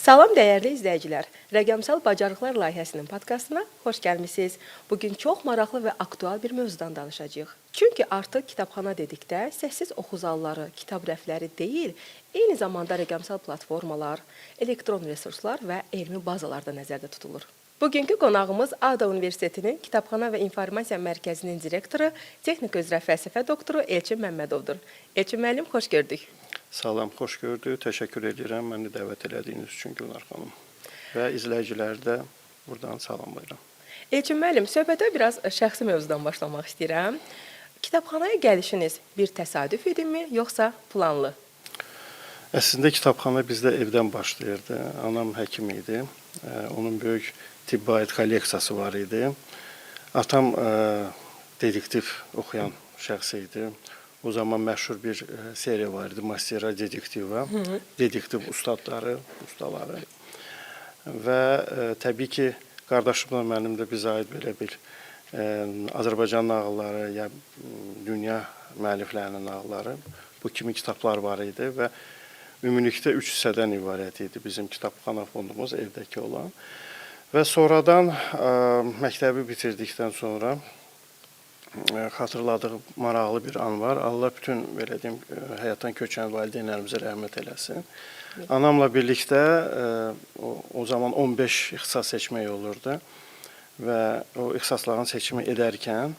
Salam dəyərli izləyicilər. Rəqəmsal Bacarıqlar layihəsinin podkastına xoş gəlmisiniz. Bu gün çox maraqlı və aktual bir mövzudan danışacağıq. Çünki artıq kitabxana dedikdə səssiz oxu zalları, kitab rəfləri deyil, eyni zamanda rəqəmsal platformalar, elektron resurslar və elmi bazalar da nəzərdə tutulur. Bugünkü qonağımız ADA Universitetinin Kitabxana və İnformasiya Mərkəzinin direktoru, texnika üzrə fəlsəfə doktoru Elçin Məmmədovdur. Elçin müəllim, xoş gördük. Salam, xoş gördük. Təşəkkür edirəm məni dəvət elədiyiniz üçün, Gülnar xanım. Və izləyiciləri də buradan salamlayıram. Elçin müəllim, söhbətə biraz şəxsi mövzudan başlamaq istəyirəm. Kitabxanaya gəlişiniz bir təsadüf idimi, yoxsa planlı? Əslində kitabxana bizdə evdən başlayırdı. Anam həkim idi. Onun böyük tibbə aid kolleksiyası var idi. Atam detektiv oxuyan şəxs idi. O zaman məşhur bir seriya var idi, Mastera Detektiva. Detektiv ustadları, ustaları. Və təbii ki, qardaşımla mənim də bizə aid belə bir Azərbaycan nağılları ya dünya müəlliflərinin nağılları, bu kimi kitablar var idi və ümumilikdə 3 hissədən ibarət idi bizim kitabxana fondumuz evdəki olan. Və sonradan məktəbi bitirdikdən sonra xatırladığım maraqlı bir an var. Allah bütün belə deyim həyatdan köçən valideynlərimizə rəhmət eləsin. Anamla birlikdə o zaman 15 ixtisas seçmək olurdu və o ixtisasların seçimi edərkən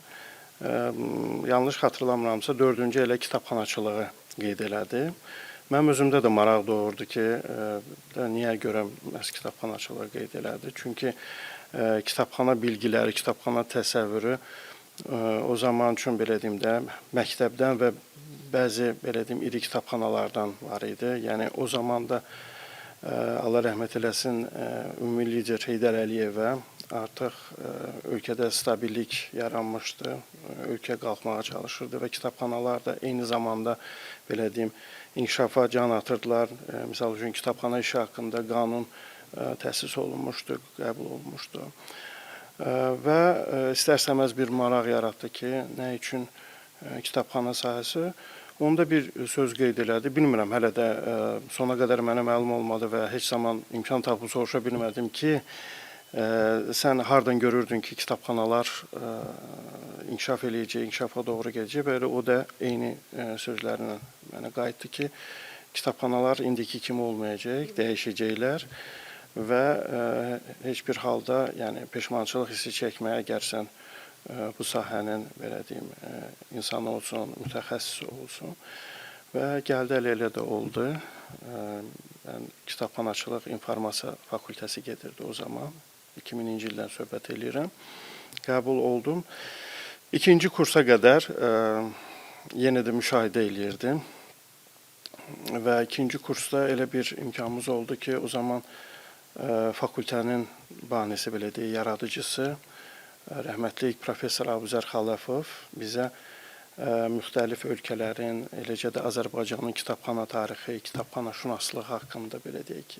yanlış xatırlamıramsa 4-cü elə kitabxanaçılığı qeyd elədi. Mənim özümdə də maraq doğurdu ki, niyə görə məhz kitabxanaçılığı qeyd elədi? Çünki kitabxana bilgiləri, kitabxana təsəvvürü o zaman üçün belə deyim də məktəbdən və bəzi belə deyim iri kitabxanalardan var idi. Yəni o zaman da Allah rəhmət eləsin, ümumi lider Heydər Əliyevə artıq ölkədə stabillik yaranmışdı. Ölkə qalxmağa çalışırdı və kitabxanalar da eyni zamanda belə deyim inkişafa can atırdılar. Misal üçün kitabxana işi haqqında qanun təsis olunmuşdu, qəbul olunmuşdu. Və istər-istəməz bir maraq yaratdı ki, nə üçün kitabxana sahəsi. Onda bir söz qeyd elədi. Bilmirəm, hələ də sona qədər mənə məlum olmadı və heç zaman imkan tapıb soruşa bilmədim ki, sən hardan görürdün ki, kitabxanalar inkişaf eləyəcək, inkişafa doğru gedəcək. Belə o da eyni sözlərlə mənə qayıtdı ki, kitabxanalar indiki kimi olmayacaq, dəyişəcəklər və heç bir halda, yəni peşmançılıq hissi çəkməyə, əgər sən bu sahənin belə deyim insanı olsun, mütəxəssisi olsun və gəldi elə də oldu. Mən kitabxanaçılıq informasiya fakültəsi gedirdi o zaman. 2000-ci ildən söhbət eləyirəm. Qəbul oldum. İkinci kursa qədər yenə də müşahidə eləyirdim. Və ikinci kursda elə bir imkanımız oldu ki, o zaman fakültənin banisi, belə deyək, yaradıcısı rəhmətli professor Abuzər Xaləfov bizə müxtəlif ölkələrin, eləcə də Azərbaycanın kitabxana tarixi, kitabxanaşünaslığı haqqında belə deyək,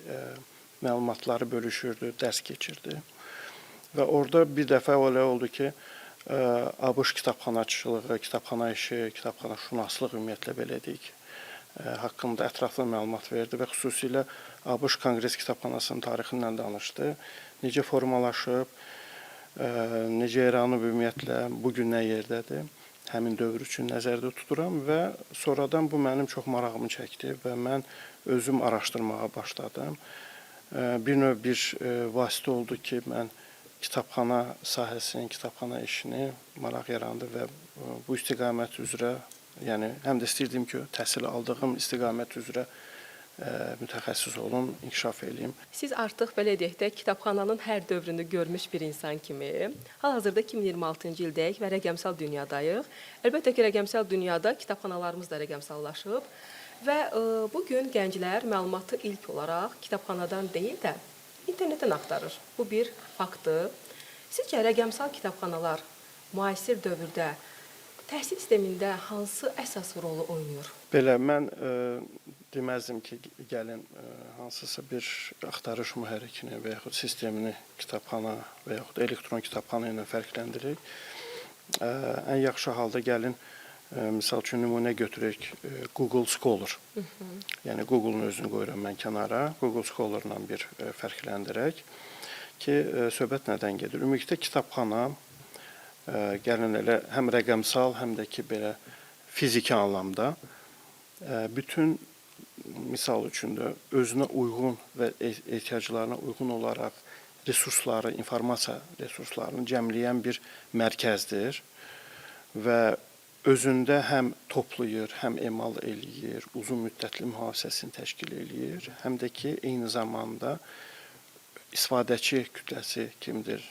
məlumatları bölüşürdü, dərs keçirdi. Və orada bir dəfə elə oldu ki, ABŞ kitabxanaçılığı, kitabxana işi, kitabxanaşünaslıq ümumiyyətlə belə deyək, haqqında ətraflı məlumat verdi və xüsusilə ABŞ Konqres Kitabxanasının tarixindən danışdı. Necə formalaşıb, necə yaranıb, ümumiyyətlə bu gün nə yerdədir, həmin dövr üçün nəzərdə tuturam və sonradan bu mənim çox marağımı çəkdi və mən özüm araşdırmağa başladım. Bir növ bir vasitə oldu ki, mən kitabxana sahəsinin, kitabxana işini maraq yarandı və bu istiqamət üzrə, yəni həm də istəyirdim ki, təhsil aldığım istiqamət üzrə mütəxəssis olum, inkişaf eləyim. Siz artıq belə deyək də kitabxananın hər dövrünü görmüş bir insan kimi hal-hazırda 2026-cı ildəyik və rəqəmsal dünyadayıq. Əlbəttə ki, rəqəmsal dünyada kitabxanalarımız da rəqəmsallaşıb və bu gün gənclər məlumatı ilk olaraq kitabxanadan deyil də internetdən axtarır. Bu bir faktdır. Sizcə rəqəmsal kitabxanalar müasir dövrdə təhsil sistemində hansı əsas rolu oynayır? Belə mən deməzdim ki, gəlin hansısa bir axtarış mühərrikini və yaxud sistemini kitabxana və yaxud elektron kitabxana ilə fərqləndirək. Ən yaxşı halda gəlin Misal üçün nümunə götürək Google Scholar. Yəni Google-un özünü qoyuram mən kənara, Google Scholar-la bir fərqləndirək ki, söhbət nədən gedir? Ümumilikdə kitabxana gəlin elə həm rəqəmsal, həm də ki belə fiziki anlamda bütün misal üçün də özünə uyğun və ehtiyaclarına uyğun olaraq resursları, informasiya resurslarını cəmləyən bir mərkəzdir və özündə həm toplayır, həm emal eləyir, uzun müddətli mühafizəsini təşkil eləyir, həm də ki eyni zamanda istifadəçi kütləsi kimdir,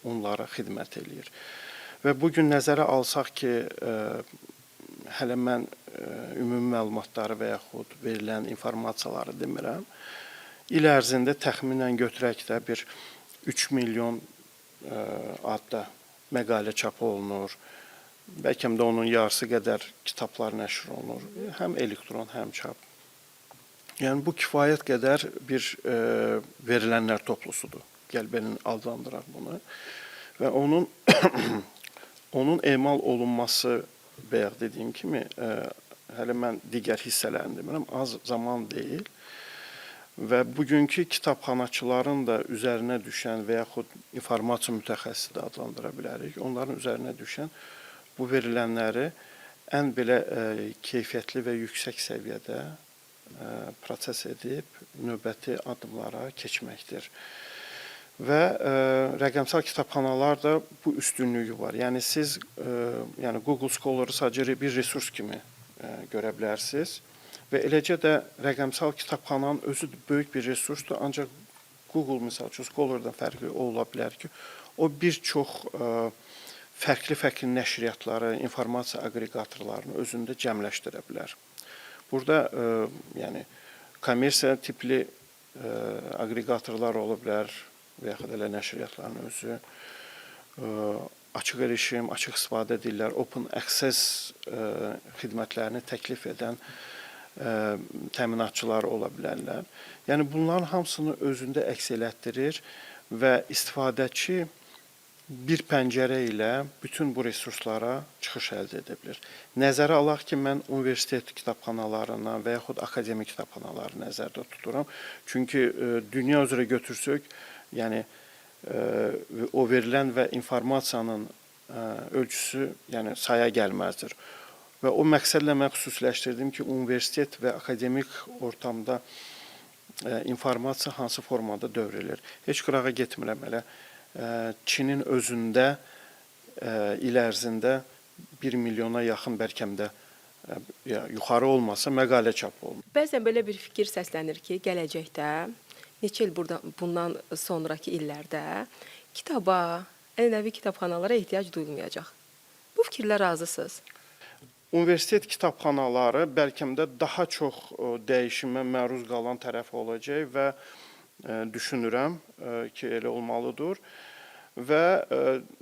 onlara xidmət eləyir. Və bu gün nəzərə alsaq ki, hələ mən ümumi məlumatları və yaxud verilən informasiyaları demirəm. İl ərzində təxminən götürək də bir 3 milyon adda məqalə çap olunur. Bəlkə də onun yarısı qədər kitablar nəşr olunur. Həm elektron, həm çap. Yəni bu kifayət qədər bir verilənlər toplusudur. Gəl belə adlandıraq bunu. Və onun onun emal olunması bayaq dediyim kimi, hələ mən digər hissələrini demirəm, az zaman deyil. Və bugünkü kitabxanaçıların da üzərinə düşən və yaxud informasiya mütəxəssisi də adlandıra bilərik. Onların üzərinə düşən bu verilənləri ən belə keyfiyyətli və yüksək səviyyədə proses edib növbəti addımlara keçməkdir. Və rəqəmsal kitabxanalar da bu üstünlüyü var. Yəni siz yəni Google Scholar-ı sadəcə bir resurs kimi görə bilərsiniz və eləcə də rəqəmsal kitabxananın özü də böyük bir resursdur, ancaq Google misal üçün Scholar-dan fərqli ola bilər ki, o bir çox fərqli-fərqli nəşriyyatları, informasiya aqreqatorlarını özündə cəmləşdirə bilər. Burada yəni kommersiya tipli aqreqatorlar ola bilər və yaxud elə nəşriyyatların özü, açıq erişim, açıq istifadə deyirlər, open access xidmətlərini təklif edən təminatçılar ola bilərlər. Yəni bunların hamısını özündə əks elətdirir və istifadəçi bir pəncərə ilə bütün bu resurslara çıxış əldə edə bilir. Nəzərə alaq ki, mən universitet kitabxanalarından və yaxud akademik kitabxanaları nəzərdə tuturam. Çünki dünya üzrə götürsək, yəni o verilən və informasiyanın ölçüsü, yəni saya gəlməzdir. Və o məqsədlə mən xüsusiləşdirdim ki, universitet və akademik ortamda informasiya hansı formada dövr eləyir. Heç qırağa getmirəm elə. Çinin özündə il ərzində 1 milyona yaxın bəlkə də yuxarı olmasa məqalə çap olunur. Bəzən belə bir fikir səslənir ki, gələcəkdə neçə il bundan sonrakı illərdə kitaba, ənənəvi kitabxanalara ehtiyac duyulmayacaq. Bu fikirlə razısınız? Universitet kitabxanaları bəlkə də daha çox dəyişimə məruz qalan tərəf olacaq və düşünürəm ki, elə olmalıdır və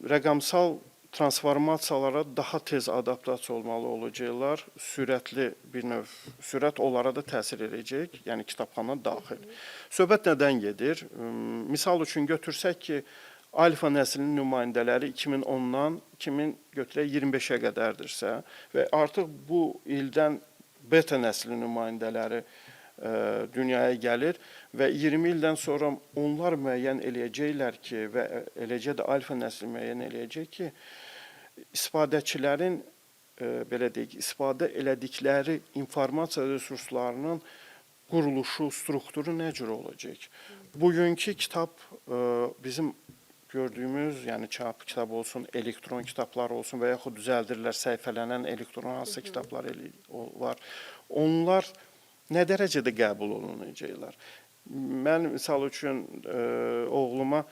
rəqəmsal transformasiyalara daha tez adaptasiya olmalı olacaqlar. Sürətli bir növ sürət onlara da təsir edəcək, yəni kitabxana daxil. Söhbət nədən gedir? Misal üçün götürsək ki, alfa nəslinin nümayəndələri 2010-dan 2025-ə qədərdirsə və artıq bu ildən beta nəslinin nümayəndələri dünyaya gəlir və 20 ildən sonra onlar müəyyən eləyəcəklər ki, və eləcə də alfa nəsli müəyyən eləyəcək ki, istifadəçilərin belə deyək, istifadə elədikləri informasiya resurslarının quruluşu, strukturu nə cür olacaq? Bugünkü kitab bizim gördüyümüz, yəni çap kitab olsun, elektron kitablar olsun və yaxud düzəldirlər, səhifələnən elektron hansısa kitablar var. Onlar nə dərəcədə qəbul olunacaqlar? Mən misal üçün oğluma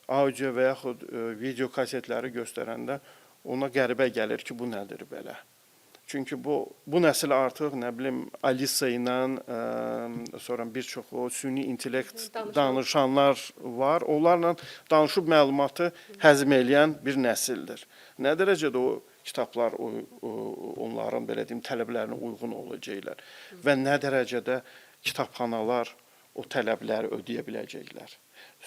audio və yaxud video kasetləri göstərəndə ona qəribə gəlir ki, bu nədir belə? Çünki bu nəsil artıq nə bilim Alisa ilə sonra bir çox o süni intellekt danışanlar var. Onlarla danışıb məlumatı həzm eləyən bir nəsildir. Nə dərəcədə o kitablar onların belə deyim tələblərinə uyğun olacaqlar və nə dərəcədə kitabxanalar o tələbləri ödəyə biləcəklər.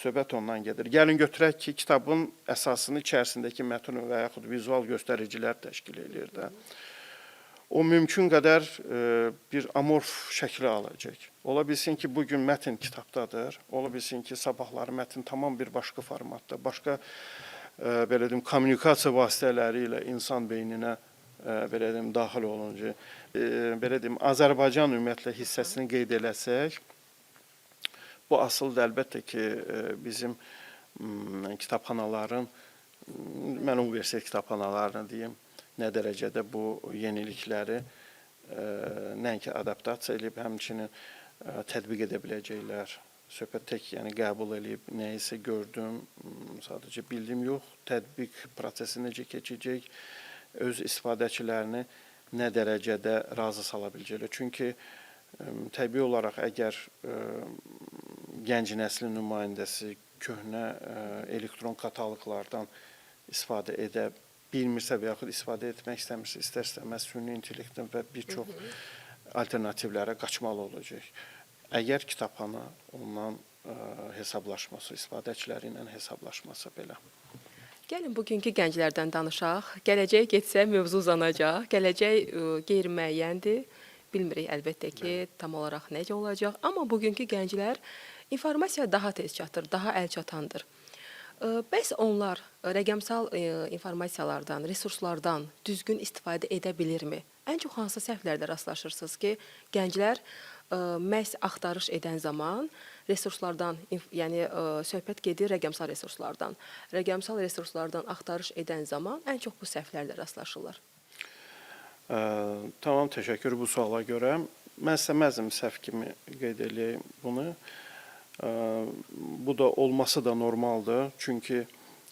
Söhbət ondan gedir. Gəlin götürək ki, kitabın əsasını içərisindəki mətn və yaxud vizual göstəricilər təşkil eləyir də. O mümkün qədər bir amorf şəkli alacaq. Ola bilsin ki, bu gün mətn kitabdadır. Ola bilsin ki, sabahları mətn tamam bir başqa formatda, başqa belə deyim, kommunikasiya vasitələri ilə insan beyninə belə deyim, daxil olunca, belə deyim, Azərbaycan ümumiyyətlə hissəsini qeyd eləsək, bu asılıdır əlbəttə ki, bizim kitabxanaların, mən universitet kitabxanalarını deyim, nə dərəcədə bu yenilikləri nəinki adaptasiya eləyib, həmçinin tətbiq edə biləcəklər. Söhbət tək, yəni qəbul eləyib, nəyisə gördüm, sadəcə bildim yox, tətbiq prosesi necə keçəcək, öz istifadəçilərini nə dərəcədə razı sala biləcəklər. Çünki təbii olaraq əgər gənc nəslin nümayəndəsi köhnə elektron kataloqlardan istifadə edə bilmirsə və yaxud istifadə etmək istəmirsə, istər-istəməz süni intellektdən və bir çox alternativlərə qaçmalı olacaq. Əgər kitabxana ondan hesablaşması, istifadəçiləri ilə hesablaşması belə. Gəlin bugünkü gənclərdən danışaq. Gələcəyə getsə mövzu uzanacaq. Gələcək qeyri-müəyyəndir. Bilmirik əlbəttə ki, tam olaraq necə olacaq, amma bugünkü gənclər informasiya daha tez çatır, daha əlçatandır. Bəs onlar rəqəmsal informasiyalardan, resurslardan düzgün istifadə edə bilirmi? Ən çox hansı səhvlərlə rastlaşırsınız ki, gənclər məhz axtarış edən zaman resurslardan, yəni söhbət gedir rəqəmsal resurslardan. Rəqəmsal resurslardan axtarış edən zaman ən çox bu səhvlərlə rastlaşırlar. Tamam, təşəkkür bu suala görə. Mən istəməzdim səhv kimi qeyd eləyim bunu. Bu da olması da normaldır. Çünki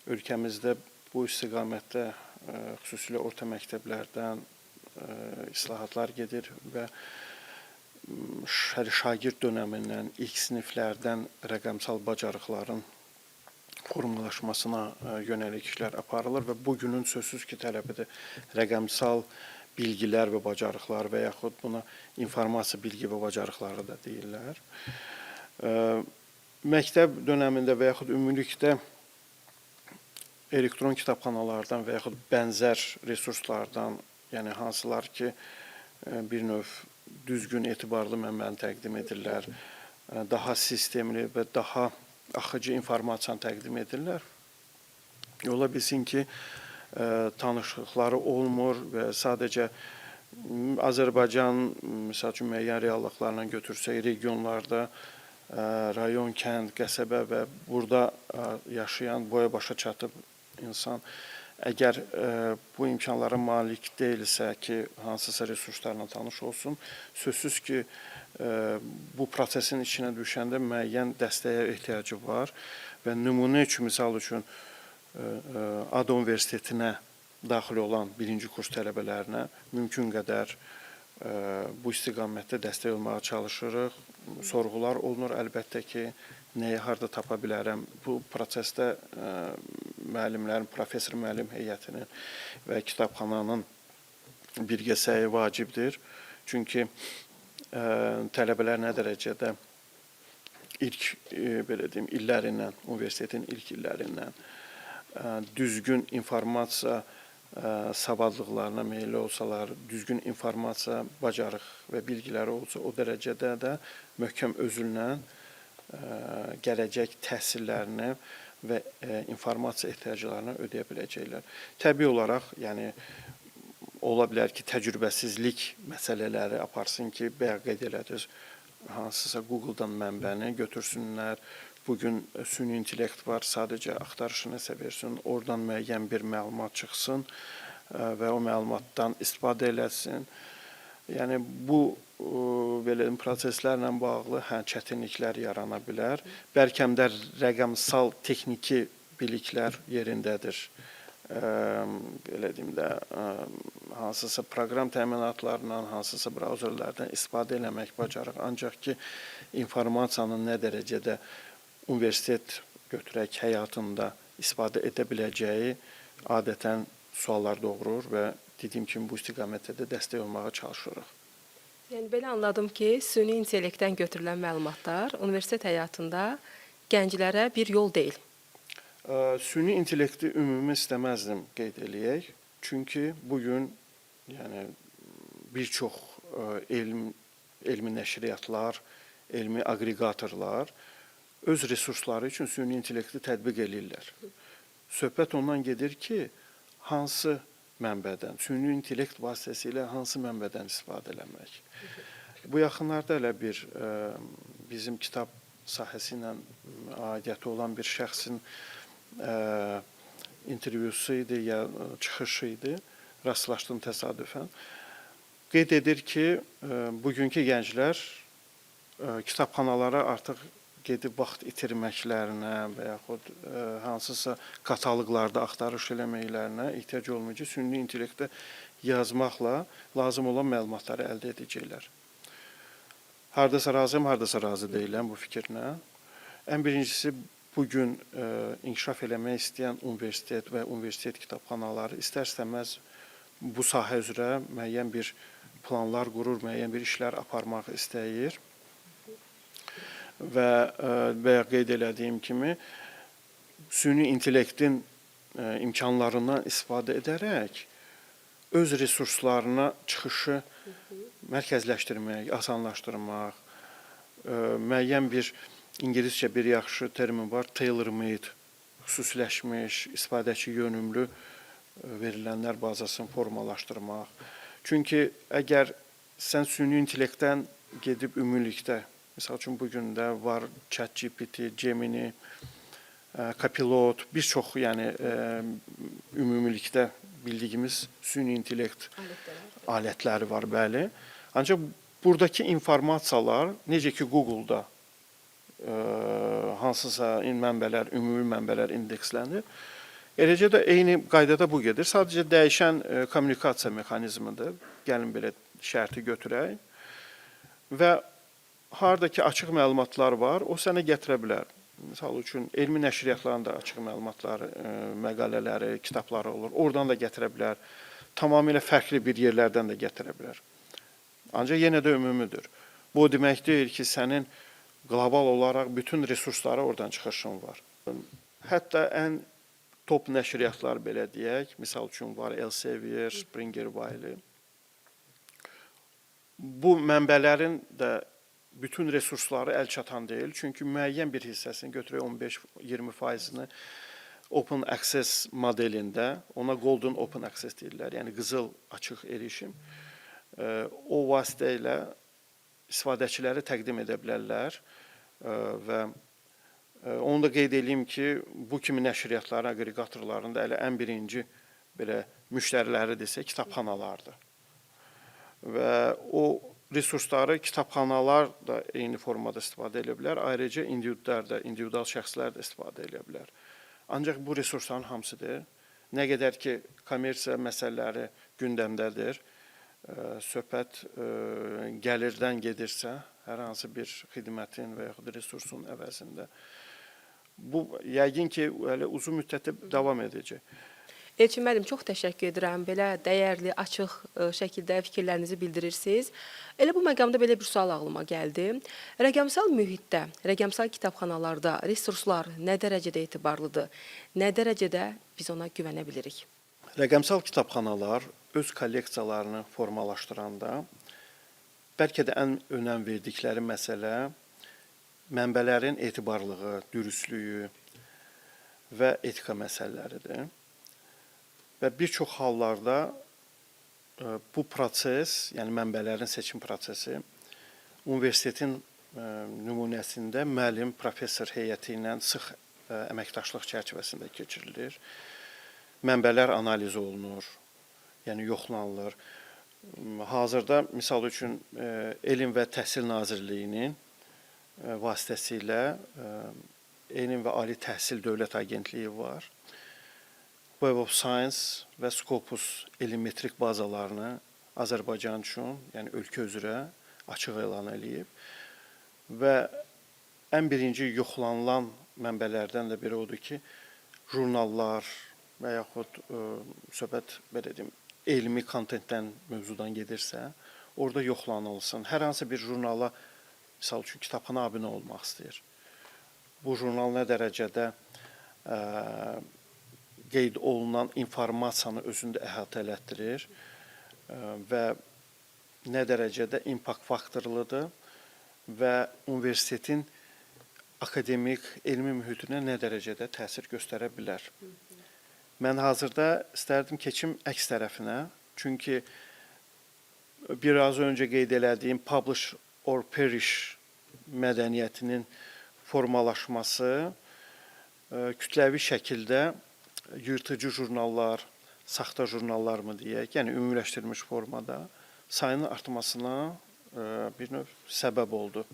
ölkəmizdə bu istiqamətdə xüsusilə orta məktəblərdən islahatlar gedir və hələ şagird dönəmindən, ilk siniflərdən rəqəmsal bacarıqların formalaşmasına yönəlik işlər aparılır və bugünün sözsüz ki, tələbidir rəqəmsal bilgilər və bacarıqlar və yaxud buna informasiya bilgi və bacarıqları da deyirlər. Məktəb dönəmində və yaxud ümumilikdə elektron kitabxanalardan və yaxud bənzər resurslardan, yəni hansılar ki, bir növ düzgün, etibarlı mənbəni təqdim edirlər, daha sistemli və daha axıcı informasiyanı təqdim edirlər. Ola bilsin ki, tanışlıqları olmur və sadəcə Azərbaycan, məsəl üçün, müəyyən reallıqlarla götürsək, regionlarda, rayon, kənd, qəsəbə və burada yaşayan boya başa çatıb insan əgər bu imkanlara malik deyilsə ki, hansısa resurslarla tanış olsun, sözsüz ki, bu prosesin içinə düşəndə müəyyən dəstəyə ehtiyacı var və nümunə üçün, misal üçün, ADA Universitetinə daxil olan birinci kurs tələbələrinə mümkün qədər bu istiqamətdə dəstək olmağa çalışırıq. Sorğular olunur əlbəttə ki, nəyi harda tapa bilərəm. Bu prosesdə müəllimlərin, professor müəllim heyətinin və kitabxananın birgə səyi vacibdir. Çünki tələbələr nə dərəcədə ilk belə deyim, illərindən, universitetin ilk illərindən düzgün informasiya savadlıqlarına meyilli olsalar, düzgün informasiya bacarıq və bilgiləri olsa, o dərəcədə də möhkəm özünlə gələcək təhsillərini və informasiya ehtiyaclarını ödəyə biləcəklər. Təbii olaraq, yəni ola bilər ki, təcrübəsizlik məsələləri aparsın ki, bayaq qeyd elədiniz, hansısa Google-dan mənbəni götürsünlər. Bugün süni intellekt var, sadəcə axtarışı nəsə versin, oradan müəyyən bir məlumat çıxsın və o məlumatdan istifadə eləsin. Yəni bu belə deyim, proseslərlə bağlı çətinliklər yarana bilər. Bəlkə də rəqəmsal texniki biliklər yerindədir. Belə deyim də, hansısa proqram təminatlarından, hansısa brauzerlərdən istifadə eləmək bacarıq. Ancaq ki, informasiyanın nə dərəcədə universitet götürək həyatında istifadə edə biləcəyi adətən suallar doğurur və dediyim kimi bu istiqamətdə də dəstək olmağa çalışırıq. Yəni belə anladım ki, süni intellektdən götürülən məlumatlar universitet həyatında gənclərə bir yol deyil. Süni intellekti ümumi istəməzdim qeyd eləyək. Çünki bu gün yəni bir çox elmi nəşriyyatlar, elmi aqreqatorlar öz resursları üçün süni intellekti tətbiq eləyirlər. Söhbət ondan gedir ki, hansı mənbədən, süni intellekt vasitəsilə hansı mənbədən istifadə eləmək. Bu yaxınlarda elə bir bizim kitab sahəsi ilə aidiyyəti olan bir şəxsin intervyusu idi ya çıxışı idi. Rastlaşdım təsadüfən. Qeyd edir ki, bugünkü gənclər kitabxanalara artıq gedib vaxt itirməklərinə və yaxud hansısa kataloqlarda axtarış eləməklərinə ehtiyac olmayacaq. Süni intellektdə yazmaqla lazım olan məlumatları əldə edəcəklər. Hardasa razıyam, hardasa razı deyiləm bu fikirlə. Ən birincisi, bu gün inkişaf eləmək istəyən universitet və universitet kitabxanaları istər-istəməz bu sahə üzrə müəyyən bir planlar qurur, müəyyən bir işlər aparmaq istəyir. Və bayaq qeyd elədiyim kimi süni intellektin imkanlarından istifadə edərək öz resurslarına çıxışı mərkəzləşdirmək, asanlaşdırmaq, müəyyən bir ingiliscə bir yaxşı termin var, tailor-made, xüsusiləşmiş, istifadəçi yönümlü verilənlər bazasını formalaşdırmaq. Çünki əgər sən süni intellektdən gedib ümumilikdə, misal üçün bu gün də var ChatGPT, Gemini, Copilot, bir çox, yəni ümumilikdə bildiyimiz süni intellekt alətləri var, bəli. Ancaq buradakı informasiyalar necə ki Google-da hansısa mənbələr, ümumi mənbələr indeksələnir, eləcə də eyni qaydada bu gedir. Sadəcə dəyişən kommunikasiya mexanizmidir. Gəlin belə şərti götürək. Və harda ki açıq məlumatlar var, o sənə gətirə bilər. Misal üçün, elmi nəşriyyatların da açıq məlumatları, məqalələri, kitabları olur. Oradan da gətirə bilər. Tamamilə fərqli bir yerlərdən də gətirə bilər. Ancaq yenə də ümumüdür. Bu o demək deyil ki, sənin qlobal olaraq bütün resurslara oradan çıxışın var. Hətta ən top nəşriyyatlar belə deyək, misal üçün var Elsevier, Springer, Wiley. Bu mənbələrin də bütün resursları əl çatan deyil. Çünki müəyyən bir hissəsini götürək 15-20%-ni Open Access modelində, ona Golden Open Access deyirlər, yəni qızıl açıq erişim. O vasitə ilə istifadəçiləri təqdim edə bilərlər və onu da qeyd eləyim ki, bu kimi nəşriyyatların, aqreqatorların da elə ən birinci belə müştəriləri desək kitabxanalardır. Və o resursları kitabxanalar da eyni formada istifadə edə bilər, ayrıca individlər də, individual şəxslər də istifadə edə bilər. Ancaq bu resursların hamısıdır. Nə qədər ki, kommersiya məsələləri gündəmdədir, söhbət gəlirdən gedirsə, hər hansı bir xidmətin və yaxud resursun əvəzində, bu yəqin ki, hələ uzun müddətdə davam edəcək. Elçin müəllim, çox təşəkkür edirəm. Belə dəyərli, açıq şəkildə fikirlərinizi bildirirsiniz. Elə bu məqamda belə bir sual ağlıma gəldi. Rəqəmsal mühitdə, rəqəmsal kitabxanalarda resurslar nə dərəcədə etibarlıdır? Nə dərəcədə biz ona güvənə bilirik? Rəqəmsal kitabxanalar öz kolleksiyalarını formalaşdıranda bəlkə də ən önəm verdikləri məsələ mənbələrin etibarlığı, dürüstlüyü və etika məsələləridir. Və bir çox hallarda bu proses, yəni mənbələrin seçim prosesi universitetin nümunəsində müəllim, professor heyəti ilə sıx əməkdaşlıq çərçivəsində keçirilir. Mənbələr analiz olunur, yəni yoxlanılır. Hazırda, misal üçün, Elm və Təhsil Nazirliyinin vasitəsilə Elm və Ali Təhsil Dövlət Agentliyi var. Web of Science və Scopus elm metrik bazalarını Azərbaycan üçün, yəni ölkə üzrə açıq elan eləyib və ən birinci yoxlanılan mənbələrdən də biri odur ki, jurnallar və yaxud söhbət belə deyim, elmi kontentdən, mövzudan gedirsə, orada yoxlanılsın. Hər hansı bir jurnala, misal üçün, kitabxana abunə olmaq istəyir. Bu jurnal nə dərəcədə qeyd olunan informasiyanı özündə əhatə elətdirir və nə dərəcədə impact faktorludur və universitetin akademik, elmi mühitinə nə dərəcədə təsir göstərə bilər. Mən hazırda istərdim keçim əks tərəfinə, çünki biraz öncə qeyd elədiyim publish or perish mədəniyyətinin formalaşması kütləvi şəkildə yırtıcı jurnallar, saxta jurnallar mı deyək, yəni ümumiləşdirilmiş formada sayının artmasına bir növ səbəb oldu.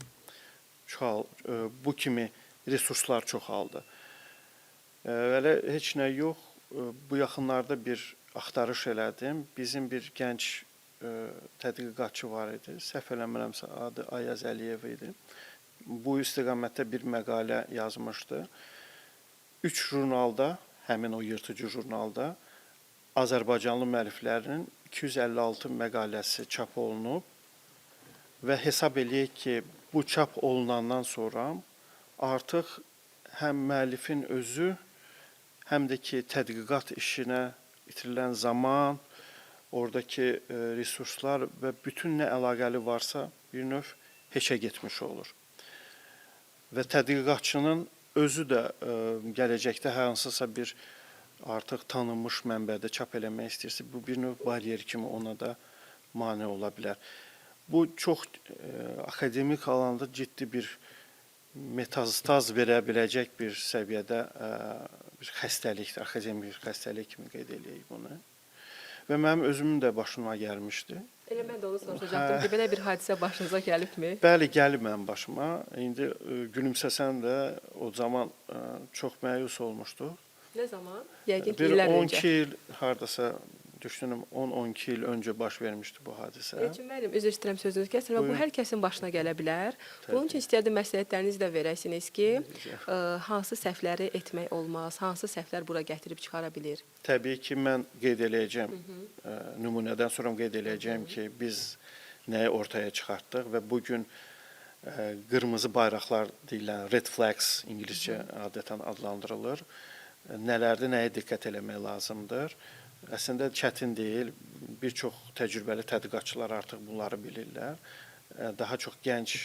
Bu kimi resurslar çoxaldı. Belə heç nə yox, bu yaxınlarda bir axtarış elədim. Bizim bir gənc tədqiqatçı var idi. Səhv eləmirəmsə adı Ayaz Əliyev idi. Bu istiqamətdə bir məqalə yazmışdı. 3 jurnalda, həmin o yırtıcı jurnalda Azərbaycanlı müəlliflərinin 256 məqaləsi çap olunub və hesab eləyək ki, bu çap olunandan sonra artıq həm müəllifin özü, həm də ki, tədqiqat işinə itirilən zaman, oradakı resurslar və bütün nə əlaqəli varsa bir növ heçə getmiş olur. Və tədqiqatçının özü də gələcəkdə hansısa bir artıq tanınmış mənbədə çap eləmək istəyirsə, bu bir növ baryer kimi ona da mane ola bilər. Bu çox akademik alanda ciddi bir metastaz verə biləcək bir səviyyədə bir xəstəlikdir, akademik bir xəstəlik kimi qeyd eləyək bunu. Və mənim özümün də başıma gəlmişdi. Elə mən də onu soruşacaqdım ki, belə bir hadisə başınıza gəlibmi? Bəli, gəlib mənim başıma. İndi gülümsəsəm də o zaman çox məyus olmuşduq. Nə zaman? Yəqin ki, Bir illər öncə. 12 il hardasa düşünürüm 10-12 il öncə baş vermişdi bu hadisə. Elçin müəllim, üzr istəyirəm sözünüzü kəsirəm. Bu Buyurun. hər kəsin başına gələ bilər. Təbii Bunun üçün istərdim məsləhətlərinizi də verəsiniz ki, Necə? hansı səhvləri etmək olmaz, hansı səhvlər bura gətirib çıxara bilir. Təbii ki, mən qeyd eləyəcəm, nümunədən sonra qeyd eləyəcəyəm ki, biz nəyi ortaya çıxartdıq və bu gün qırmızı bayraqlar deyilən red flags ingiliscə adətən adlandırılır. Nələrdə nəyə diqqət eləmək lazımdır? Əslində çətin deyil. Bir çox təcrübəli tədqiqatçılar artıq bunları bilirlər. Daha çox gənc,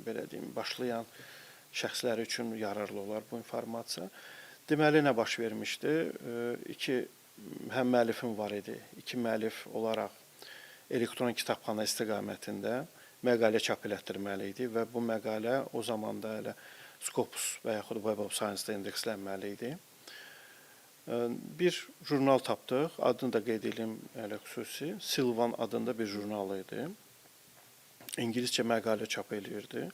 belə deyim, başlayan şəxslər üçün yararlı olar bu informasiya. Deməli nə baş vermişdi? İki həm müəllifim var idi. İki müəllif olaraq elektron kitabxana istiqamətində məqalə çap elətdirməli idi və bu məqalə o zaman da elə Scopus və yaxud Web of Science-da indekslənməli idi. Bir jurnal tapdıq, adını da qeyd edeyim elə xüsusi. Silvan adında bir jurnal idi. İngiliscə məqalə çap eləyirdi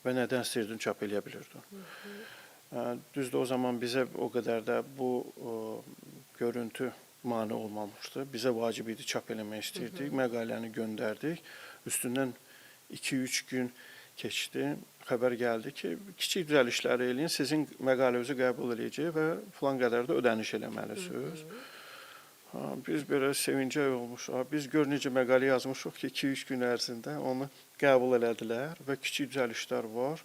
və nədən istəyirdin çap eləyə bilirdin. Düzdür, o zaman bizə o qədər də bu görüntü mane olmamışdı. Bizə vacib idi, çap eləmək istəyirdik. Məqaləni göndərdik. Üstündən 2-3 gün keçdi. Xəbər gəldi ki, kiçik düzəlişləri eləyin, sizin məqalənizi qəbul eləyəcək və filan qədər də ödəniş eləməlisiniz. Ha, biz belə sevincək olmuş. Ha, biz gör necə məqalə yazmışıq ki, 2-3 gün ərzində onu qəbul elədilər və kiçik düzəlişlər var.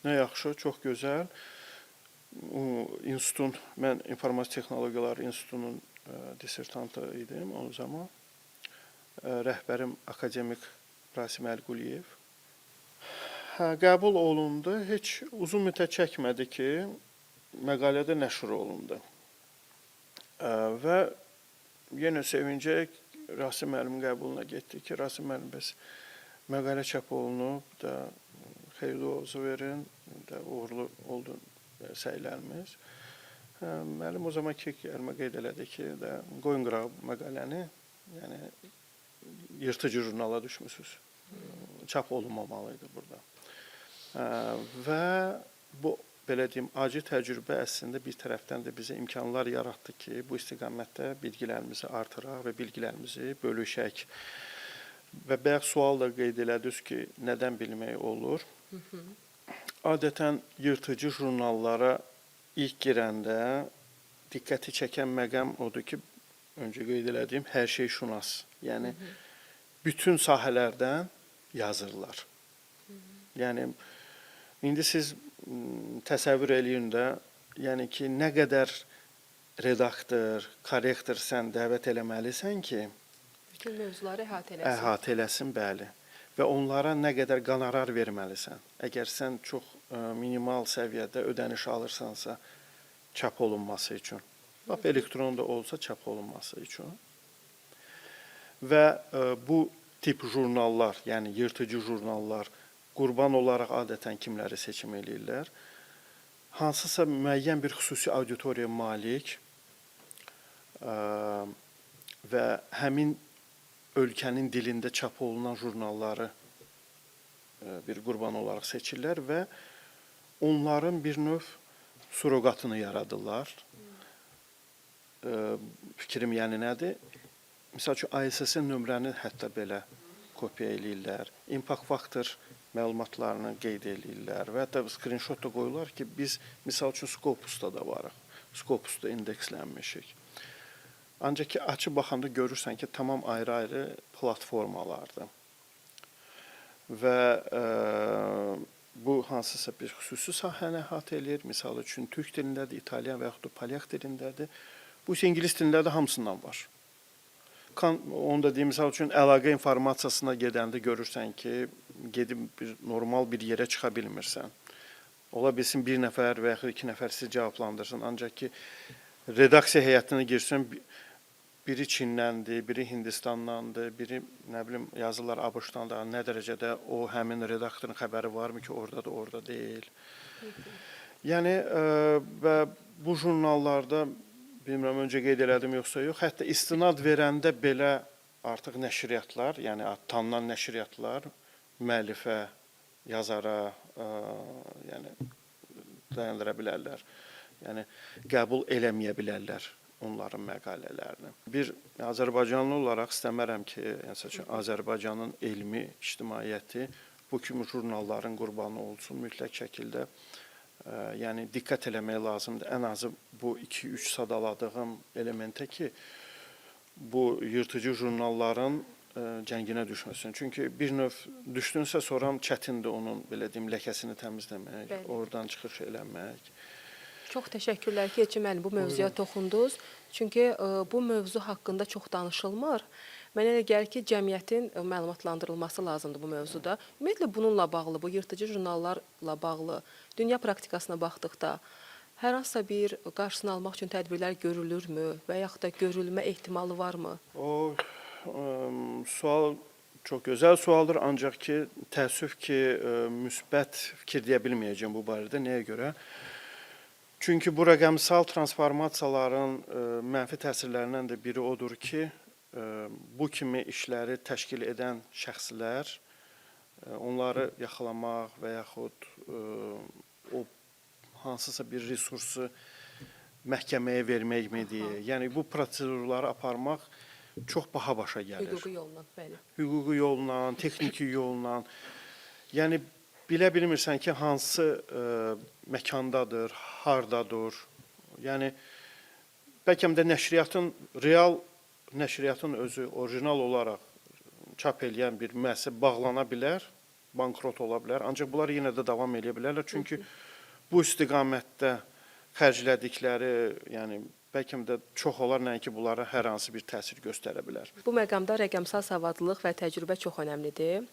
Nə yaxşı, çox gözəl. O institutun, mən İnformasiya Texnologiyaları İnstitutunun dissertantı idim o zaman. Rəhbərim akademik Rasim Əlquliyev. Hə, qəbul olundu. Heç uzun müddət çəkmədi ki, məqalədə nəşr olundu. Və yenə sevincək Rasim müəllimin qəbuluna getdik ki, Rasim müəllim, bəs məqalə çap olunub da, xeyirli olsun verin, də uğurlu oldu səylərimiz. Hə, müəllim o zaman ki, əlimə qeyd elədi ki, də qoyun qırağa məqaləni, yəni yırtıcı jurnala düşmüsünüz. Çap olunmamalı idi burada. Və bu belə deyim, acı təcrübə əslində bir tərəfdən də bizə imkanlar yaratdı ki, bu istiqamətdə bilgilərimizi artıraq və bilgilərimizi bölüşək. Və bayaq sual da qeyd elədiniz ki, nədən bilmək olur? Adətən yırtıcı jurnallara ilk girəndə diqqəti çəkən məqam odur ki, öncə qeyd elədiyim hər şey şunas. Yəni bütün sahələrdən yazırlar. Yəni indi siz təsəvvür eləyin də, yəni ki, nə qədər redaktor, korrektor sən dəvət eləməlisən ki, Bütün mövzuları əhatə eləsin. Əhatə eləsin, bəli. Və onlara nə qədər qonorar verməlisən. Əgər sən çox minimal səviyyədə ödəniş alırsansa, çap olunması üçün, lap elektron da olsa çap olunması üçün. Və bu tip jurnallar, yəni yırtıcı jurnallar qurban olaraq adətən kimləri seçim eləyirlər? Hansısa müəyyən bir xüsusi auditoriyaya malik və həmin ölkənin dilində çap olunan jurnalları bir qurban olaraq seçirlər və onların bir növ surroqatını yaradırlar. Fikrim yəni nədir? Misal üçün ISSN nömrəni hətta belə kopya eləyirlər. Impact Factor məlumatlarını qeyd eləyirlər və hətta screenshot da qoyurlar ki, biz misal üçün Scopus-da da varıq. Scopus-da indekslənmişik. Ancaq ki, açıb baxanda görürsən ki, tamam ayrı-ayrı platformalardır. Və bu hansısa bir xüsusi sahəni əhatə eləyir. Misal üçün türk dilindədir, italyan və yaxud da polyak dilindədir. Bu isə ingilis dilində də hamısından var. Onu da deyim, misal üçün əlaqə informasiyasına gedəndə görürsən ki, gedib bir normal bir yerə çıxa bilmirsən. Ola bilsin bir nəfər və yaxud iki nəfər sizi cavablandırsın. Ancaq ki, redaksiya heyətinə girsən, biri Çindəndir, biri Hindistandandır, biri nə bilim yazırlar ABŞ-dandır. Nə dərəcədə o həmin redaktorun xəbəri varmı ki, ordadır, orada deyil. Yəni və bu jurnallarda bilmirəm öncə qeyd elədim yoxsa yox, hətta istinad verəndə belə artıq nəşriyyatlar, yəni tanınan nəşriyyatlar müəllifə, yazara, yəni dayandıra bilərlər. Yəni qəbul eləməyə bilərlər onların məqalələrini. Bir Azərbaycanlı olaraq istəmərəm ki, məsəl üçün Azərbaycanın elmi ictimaiyyəti bu kimi jurnalların qurbanı olsun. Mütləq şəkildə yəni diqqət eləmək lazımdır. Ən azı bu 2-3 sadaladığım elementə ki, bu yırtıcı jurnalların cənginə düşməsin. Çünki bir növ düşdünsə sonra çətindir onun belə deyim ləkəsini təmizləmək, Bəli. Oradan çıxış eləmək. Çox təşəkkürlər ki, Elçin müəllim bu mövzuya toxundunuz. Çünki bu mövzu haqqında çox danışılmır. Mənə elə gəlir ki, cəmiyyətin məlumatlandırılması lazımdır bu mövzuda. Ümumiyyətlə bununla bağlı, bu yırtıcı jurnallarla bağlı dünya praktikasına baxdıqda hər hansısa bir qarşısını almaq üçün tədbirlər görülürmü və yaxud da görülmə ehtimalı varmı? O sual çox gözəl sualdır, ancaq ki, təəssüf ki, müsbət fikir deyə bilməyəcəm bu barədə. Nəyə görə? Çünki bu rəqəmsal transformasiyaların mənfi təsirlərindən də biri odur ki, bu kimi işləri təşkil edən şəxslər onları yaxalamaq və yaxud o hansısa bir resursu məhkəməyə verməkmi deyə. Yəni bu prosedurları aparmaq çox baha başa gəlir. Hüquqi yolla, bəli. Hüquqi yolla, texniki yolla. Yəni bilə bilmirsən ki, hansı məkandadır, hardadır. Yəni bəlkə də nəşriyyatın real nəşriyyatın özü orijinal olaraq çap eləyən bir müəssisə bağlana bilər, bankrot ola bilər. Ancaq bunlar yenə də davam eləyə bilərlər. Çünki bu istiqamətdə xərclədikləri, yəni bəlkə də çox olar, nəinki bunlara hər hansı bir təsir göstərə bilər. Bu məqamda rəqəmsal savadlılıq və təcrübə çox önəmlidir.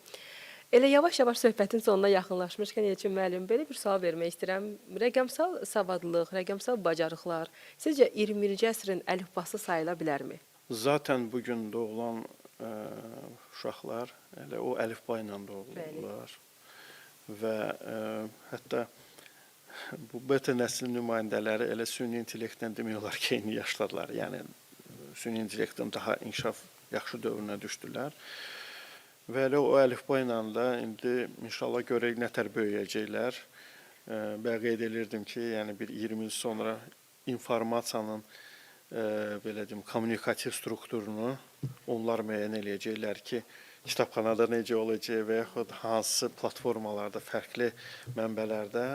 Elə yavaş-yavaş söhbətin sonuna yaxınlaşmışkən Elçin müəllim, belə bir sual vermək istəyirəm. Rəqəmsal savadlılıq, rəqəmsal bacarıqlar sizcə 21-ci əsrin əlifbası sayıla bilərmi? Zaten bu gün doğulan uşaqlar elə o əlifba ilə doğulurlar. Və hətta bu beta nəslinin nümayəndələri elə süni intellektlə demək olar ki, eyni yaşdadılar. Yəni süni intellektin daha inkişaf yaxşı dövrünə düşdülər. Və elə o əlifba ilə də indi inşallah görək nətər böyüyəcəklər. Bayaq qeyd elirdim ki, yəni bir 20 il sonra informasiyanın belə deyim, kommunikativ strukturunu onlar müəyyən eləyəcəklər ki, kitabxanada necə olacaq və yaxud hansı platformalarda, fərqli mənbələrdə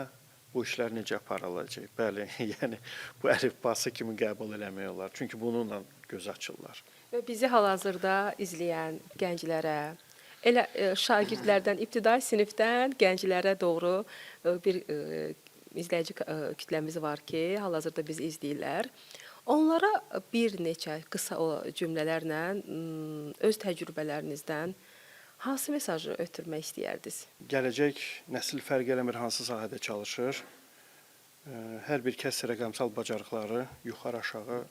bu işlər necə aparılacaq. Bəli, yəni bu əlifbası kimi qəbul eləmək olar. Çünki bununla göz açırlar. Və bizi hal-hazırda izləyən gənclərə, elə şagirdlərdən, ibtidai sinifdən gənclərə doğru bir izləyici kütləmiz var ki, hal-hazırda bizi izləyirlər. Onlara bir neçə qısa o cümlələrlə öz təcrübələrinizdən hansı mesajı ötürmək istəyərdiniz? Gələcək nəsil fərq eləmir hansı sahədə çalışır. Hər bir kəs rəqəmsal bacarıqları yuxarı-aşağı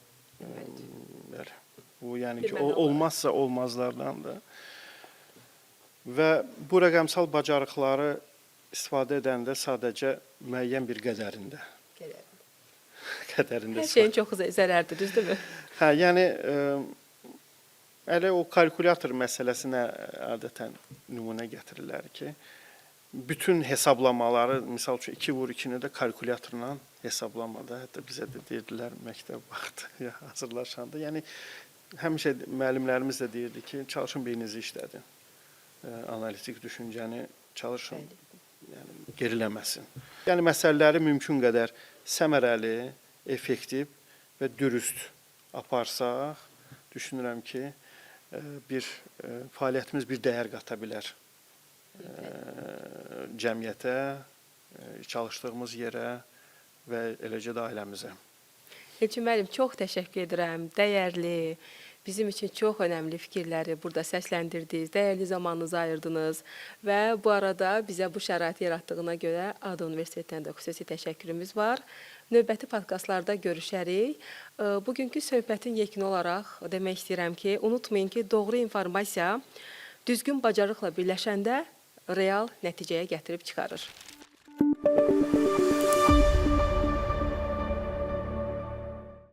bəli. Bu yəni ki, Bir o məna olaraq. olmazsa olmazlardandır. Və bu rəqəmsal bacarıqları istifadə edəndə sadəcə müəyyən bir qədərində, Qədər. qədərində Hər şeyin çoxu zərərdir, düzdürmü? Hə, yəni elə o kalkulyator məsələsinə adətən nümunə gətirirlər ki, bütün hesablamaları, misal üçün 2 vur 2-ni də kalkulyatorla hesablamada, hətta bizə də deyirdilər məktəb vaxtı ya hazırlaşanda. Yəni həmişə müəllimlərimiz də deyirdi ki, çalışın beyninizi işlədin. Analitik düşüncəni çalışın, yəni geriləməsin. Yəni məsələləri mümkün qədər səmərəli, effektiv və dürüst aparsaq, düşünürəm ki, bir fəaliyyətimiz bir dəyər qata bilər cəmiyyətə, çalışdığımız yerə və eləcə də ailəmizə. Elçin müəllim, çox təşəkkür edirəm. Dəyərli, bizim üçün çox önəmli fikirləri burada səsləndirdiniz, dəyərli zamanınızı ayırdınız və bu arada bizə bu şəraiti yaratdığına görə ADA Universitetindən də xüsusi təşəkkürümüz var. Növbəti podkastlarda görüşərik. Bugünkü söhbətin yekunu olaraq demək istəyirəm ki, unutmayın ki, doğru informasiya düzgün bacarıqla birləşəndə real nəticəyə gətirib çıxarır.